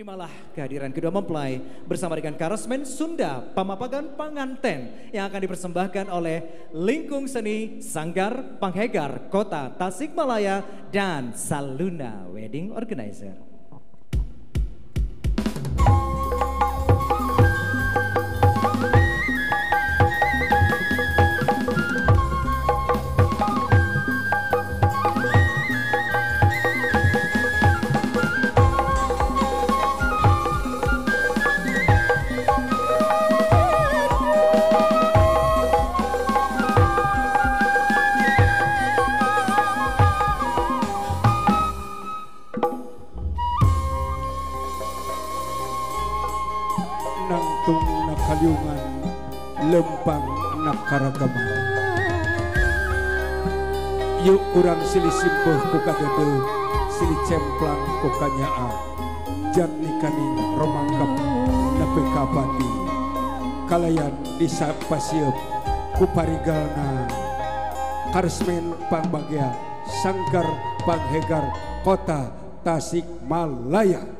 Terimalah kehadiran kedua mempelai bersama dengan Karesmen Sunda Pamapagan Panganten yang akan dipersembahkan oleh Lingkung Seni Sanggar Panghegar Kota Tasikmalaya dan Saluna Wedding Organizer. Nangtung nakaliungan lempang nakaragaman yuk urang silih simpuh ku kadede silih cemplang ku kanyaa jatnikaning romangkep nepi ka pati kalayan disapasieub ku parigalna Karesmen Pangbagea Sanggar Panghegar Kota Tasikmalaya.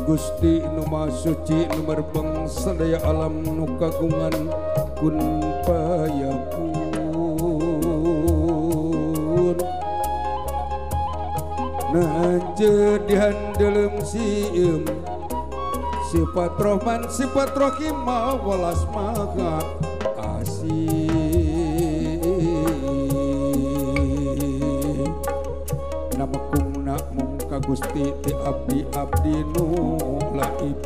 Gusti nu Maha Suci nu merbeng sadaya alam nu kagungan kun payakun naje dihandelem sieum sifat Rahman sifat Rahim welas maha asih nama mung ka Gusti ti abdi abdi nu laib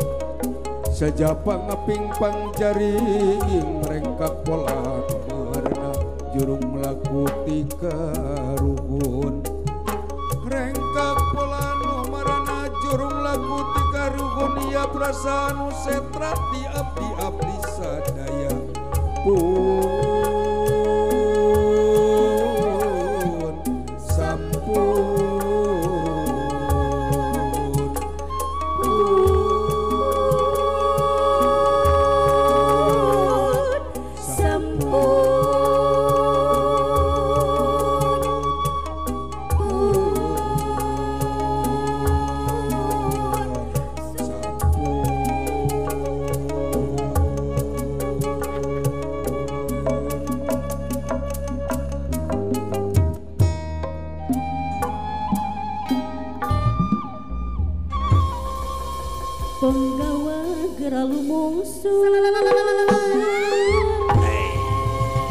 sajapa ngaping pangjaring rengkak pola marna jurung mlaku ti karuhun rengkak pola marana jurung laku ti karuhun ya prasanu setra ti abdi abdi sadaya pun sampun. Penggawa geralu mungsu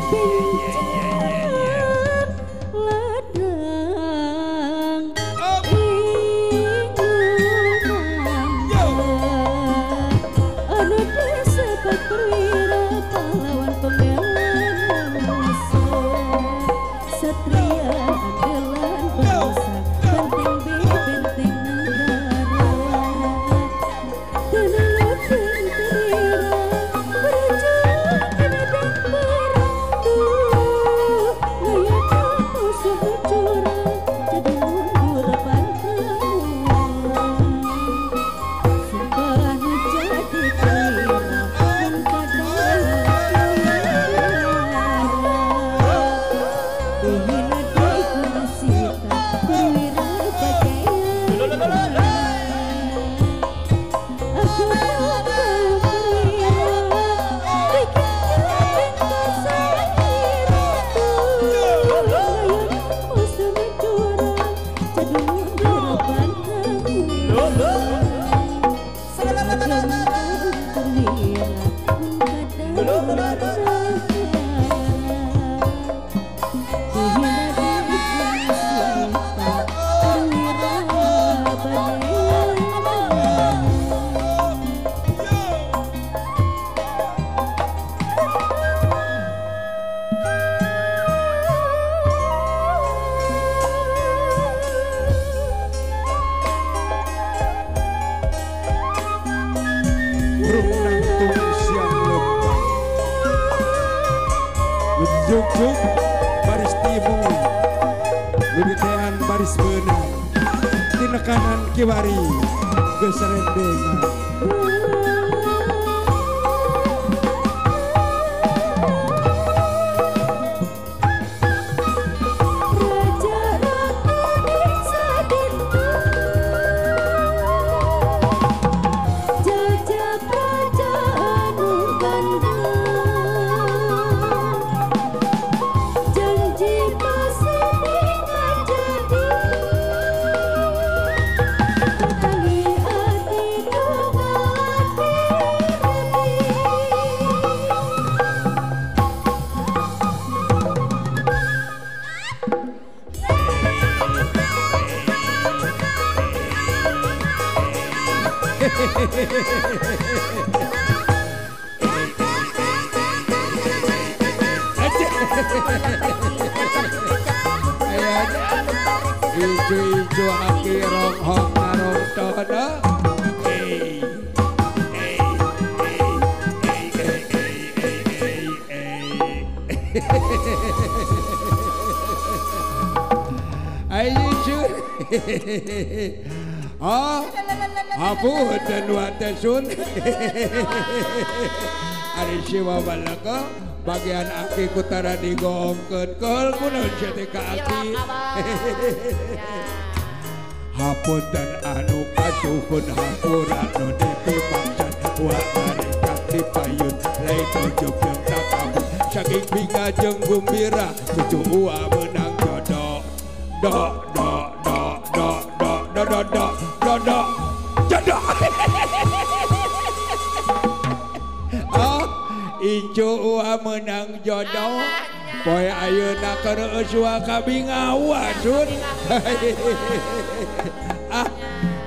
bencet ladang ingu anu disebut perwira pahlawan pembela bangsa satria andalan bangsa penting benteng negara. Perwira Baris beunang tina kanan kiwari geus rendengan. Ijo-ijo aki ronghong narong tono. Ayo oh, apunten watesun. Ari siwa balaka bagian aki kutara digoongkeun keul kunaon sia teh ka aki. Hapunten anu kasuhun hampura nu dipimaksad wa mereka dipayun lain ujub jeung takabur saking binga jeung gumbira cucu ua menang jodoh do do do do do do do do do do jodoh. Oh, incu ua menang jodoh poe ayeuna keur eus wa kabingawa sun. Ah,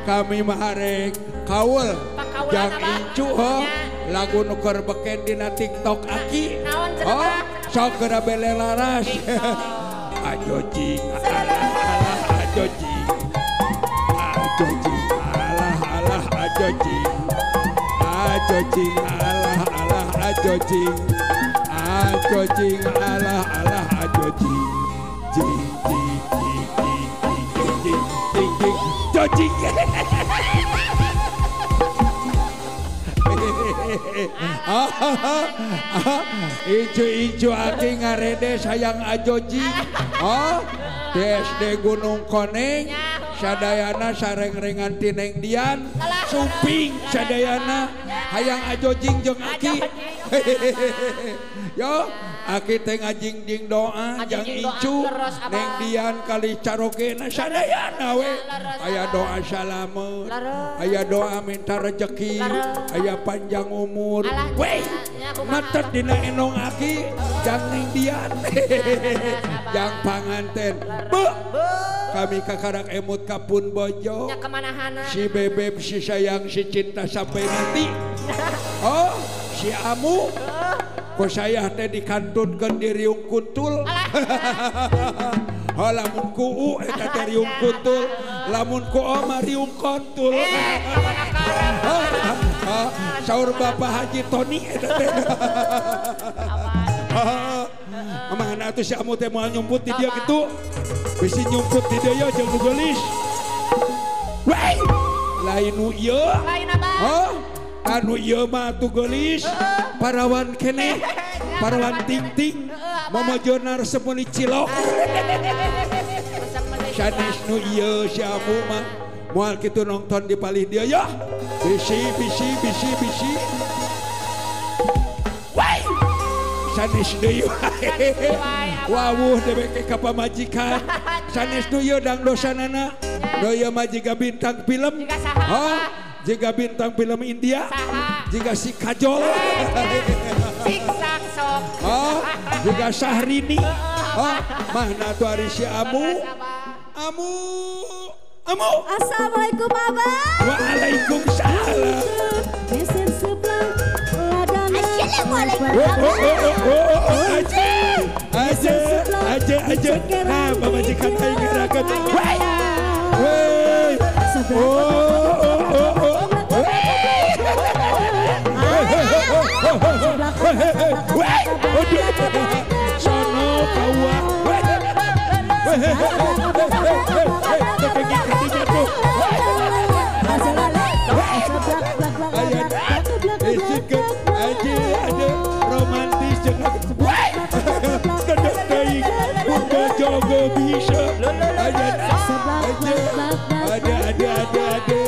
kami mah arek kaul jang incu ho lagu nu keur beken dina TikTok aki. Oh, sok geura bele laras. Ajo jing alah alah ajo jing. Ajo jing alah alah ajo jing. Ajo jing alah alah ajo jing. Ajo jing alah alah ajo jing. Jing jing jing jing jing jing jing jing jing. Icu-icu aki ngarede sayang ajoji. Oh, DSD Gunung Koneng sadayana sareng-rengan tineng dian suping sadayana hayang ajojing jeung aki. Yo, aki teh ngajingjing doa jang incu neng dian kali carogena sadayana we. Aya doa salamet, aya doa minta rejeki, aya panjang umur. Weh, matet dina enong aki jang neng dian. Jang panganten. Beuh. Kami kakarak emut kapun bojo. Si bebeb si sayang si cinta sampai nanti. Oh, si amu. Ku saya teh dikantunkeun di riung kuntul. Oh, lamun ku u eta teh riung kuntul, lamun ku o mah riung kontul. Saur Bapak Haji Tony eta teh. Mana atuh si amu teh moal nyumput di dia kitu. Bisi nyumput di dia ya jeung nu geulis. Weh, lain nu ieu. Lain apa? Oh, anu ieu mah atuh geulis. Parawan keneh, parawan ting-ting, momojona resep meuli cilok. Sanes nu ieu si amu mah moal kitu nonton di palih dia ya. Bisi bisi bisi bisi. Weh, sanes deui wae. Wawuh dewek ka pamajikan. Sanes nu ieu dang dosanana. Nu ieu mah jiga bintang film. Oh, jiga bintang film India. Jiga si Kajol. Oh, jiga Syahrini. Oh, mana tuh ari si Amu? Amu, Amu. Assalamualaikum Abah. Waalaikumsalam. Assalamualaikum. Oh, aja, aja, aja, aja. Ah, pamajikan aing ngerakeun. Weh, weh. Oh, oh, oh, oh. Weh, sono kawa. Teu bisa. Ada ada ada ada ada.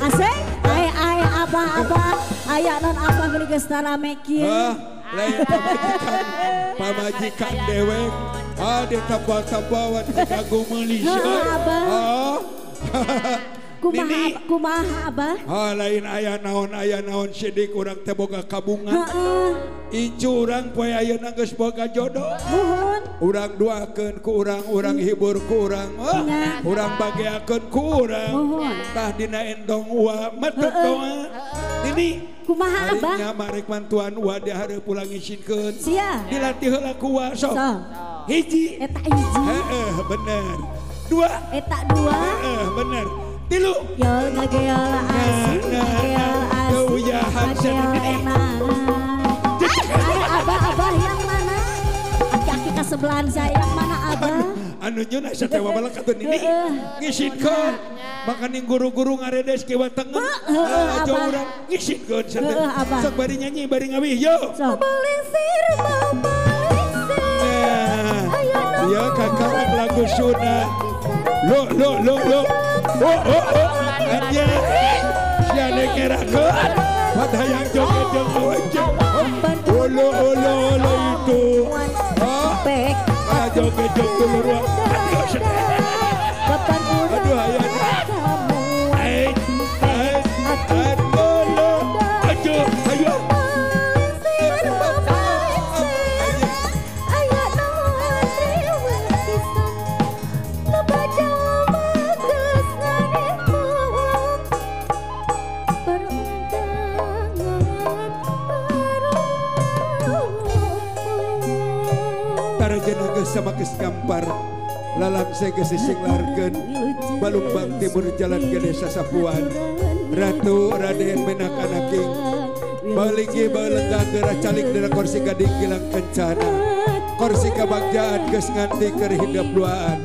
Asik, ay ay abah abah, aya non abah geuning geus tarame kieu. Lain pamajikan dewek, ah ditambah-tambahan kagum meuli. Abah. Kumaha kumaha abah? Ah lain aya naon sidik urang teh boga kabungan. Incu urang poe ayeuna geus boga jodoh. Muhun. Urang doakeun ku urang, urang hibur ku urang, urang bageakeun ku urang. Tah dina endong ua metep doa. Nini kumaha abah? Nya marek mantuan ua di hareup pulang ngisinkeun. Sia. Dilatih heula ku ua sok. Hiji. Eta hiji. Heeh bener. Dua. Eta dua. Heeh bener. Tilu. Yol ngageol asik, ngageol asik, ngageol enak. Ayo abah abah yang mana? Aki-aki kasebelahan saya yang mana abah? Anu nyuna satewa balak atuh nini. Ngisinkeun. Makaning guru-guru ngaredes kiwa tengen. Ajo urang ngisinkeun satewa. Sok bari nyanyi bari ngawih yo. Balisir balisir. Ya kakak lagu Sunda. Lo lo lo lo. Oh oh oh. Anya. Sia nekerakeun. Padahal joget jeung awewe. Olo olo olo itu. Ah joget jeung dulur. Aduh aya. Eh eh olo. Aduh ayo. Sama geus gampar lalam geus sisinglarkeun Balumbang timur jalan ke desa Sapuan Ratu Raden Menak Anaking balinggi balenggang geura calik dina kursi gading gilang kencana kursi kabagjaan geus nganti keur hidep duaan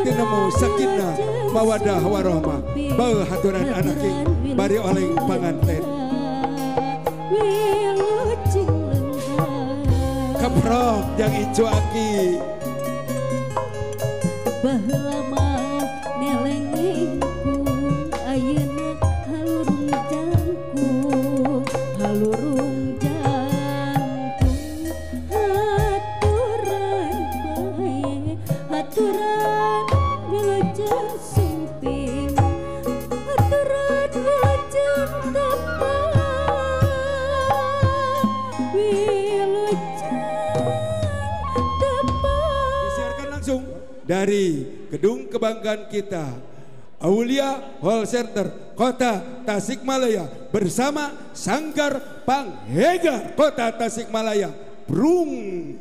tinemu sakinah mawadah warohmah bau haturan anaking bari oleng panganten keprok jang icu aki baheula mah neleng ingkung ayeuna halurung jangkung halurung jangkung haturan bae haturan wilujeng sumping haturan wilujeng tepang wilujeng tepang. Disiarkan langsung dari Gedung Kebanggaan kita, Aulia Hall Center, Kota Tasikmalaya, bersama Sanggar Panghegar Kota Tasikmalaya. Brung.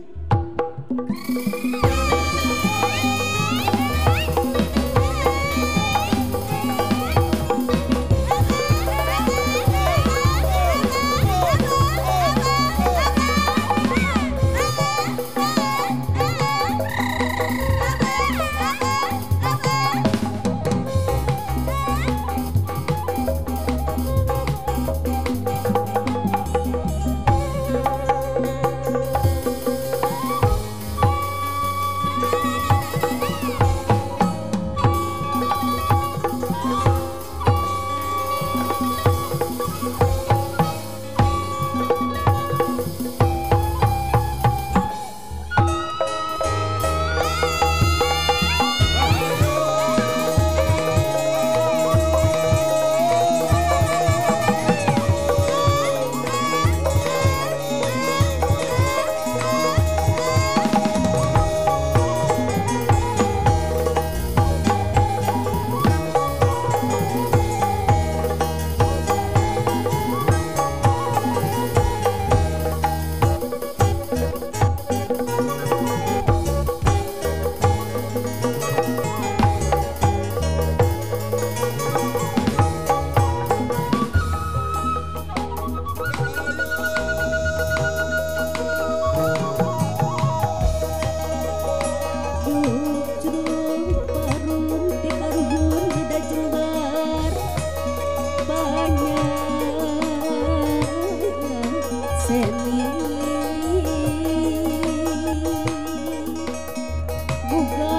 Buka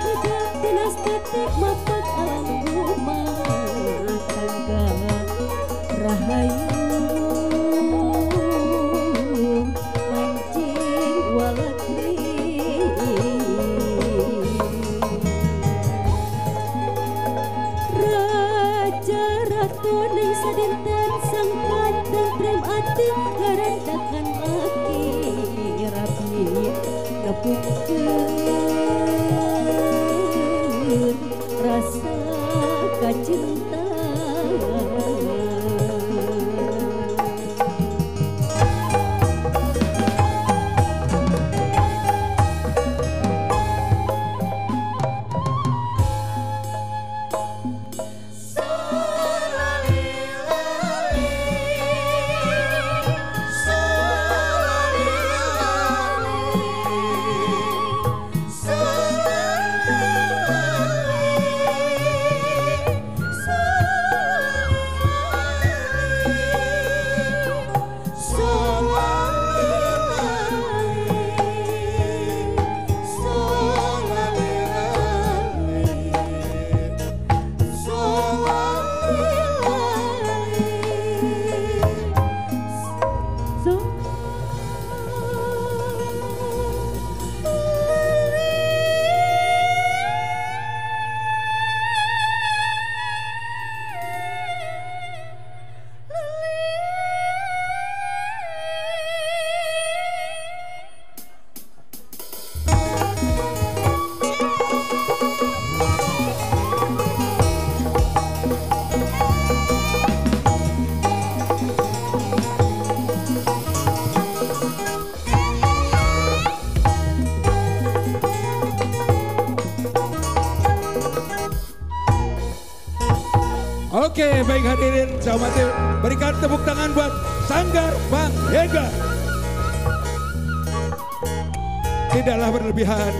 hijab tinas titik mapak alam rumah tangga rahayu mancing walakri. Raja ratu ning sadinten sangkat tentrem ati ngarandakan laki rapi nepungkeun rasa kacinta. Oke, baik hadirin, sahabat, berikan tepuk tangan buat Sanggar Panghegar. Tidaklah berlebihan,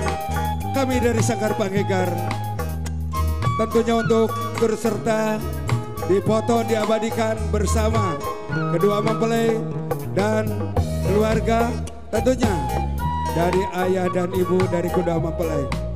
kami dari Sanggar Panghegar tentunya untuk berserta dipoto diabadikan bersama kedua mempelai dan keluarga, tentunya dari ayah dan ibu dari kedua mempelai.